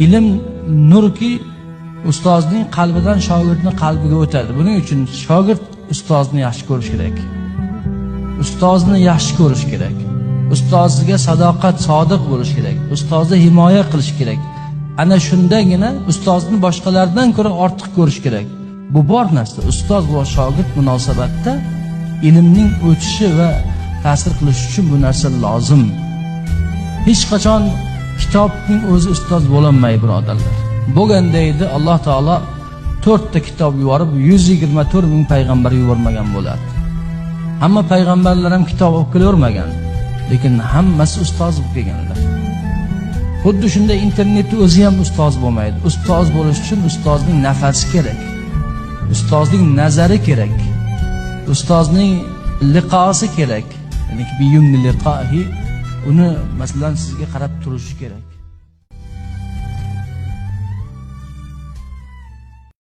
Ilm nurki ustozning qalbidan shogirdning qalbiga o'tadi. Buning uchun shogird ustozni yaxshi ko'rish kerak. Ustozni yaxshi ko'rish kerak. Ustoziga sadoqat, sodiq bo'lish kerak. Ustozni himoya qilish kerak. Ana shundagina ustozni boshqalardan ko'ra ortiq ko'rish kerak. Bu bor narsa. Ustoz va shogird munosabatda ilmning o'tishi va ta'sir qilishi uchun bu narsa lozim. Hech qachon kitobning o'zi ustoz bo'lolmaydi, birodarlar. Bo'lganda edi Alloh taolo 4 ta kitob yuborib 124 ming payg'ambar yubormagan bo'lardi. Hamma payg'ambarlar ham kitob olib kelavermagan, lekin hammasi ustoz bo'lib kelganlar. Xuddi shunday internetni o'zi ham ustoz bo'lmaydi. Ustoz bo'lish uchun ustozning nafasi kerak. Ustozning nazari kerak. Ustozning liqosi kerak. Ya'ni biyumni liqohi, uni masalan sizga qarab turishi kerak.